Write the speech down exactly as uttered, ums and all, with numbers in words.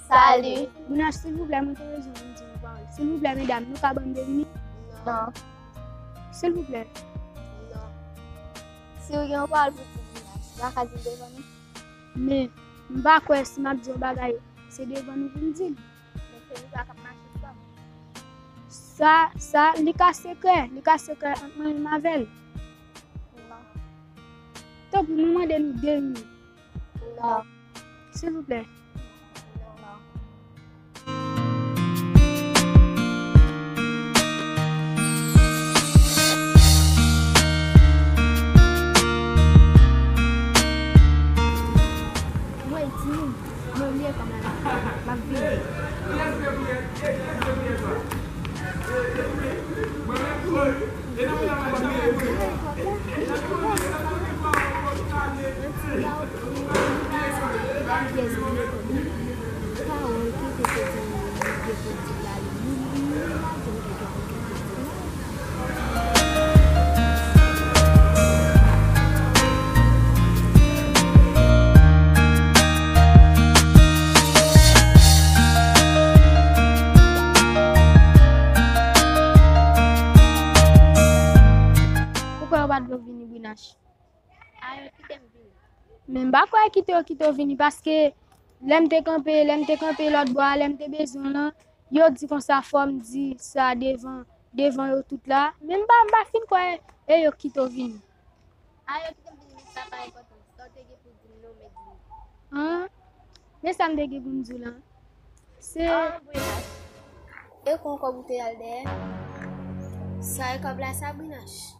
Salut. Brinache, silvouplè, mwen te bezwen vin di yon pawòl. Silvouplè, medam, nou ka ban m de minit? Non. Silvouplè. Non. Si w gen yon pawòl pou di Brinache, ou pa ka di l devan nou? Men, m pa kwè si m ap di yon bagay, se devan nou pou m di l. Men se Louisa k ap mache sou m. Sa, sa, li ka sekrè, li ka sekrè ant mwen menm avè l. Non. Tanpri, mwen mande nou de minit. Non. Silvouplè. Non. Mwen di nou, mwen bliye kòb la nan kòb la. M ap vini. Ou kwè yo pa t vle w vini, Brinache? A, yo kite m vini. Men m pa kwè kite yo kite w vini, paske lè m te kanpe, lè m te kanpe lòt bò a, lè m te bezwen w lan, yo di konsa fò m di sa devan, devan yo tout la. Men m pa, m pa fin kwè e yo kite w vini. A, yo kite m vini, men sa pa enpòtan. Sa w te gen pou di m nan, w mèt di m. An? Men sa m te gen pou m di w lan. Se... An, Brinache. E kon kòb ou te al dèyè? Sa e kòb la sa, Brinache?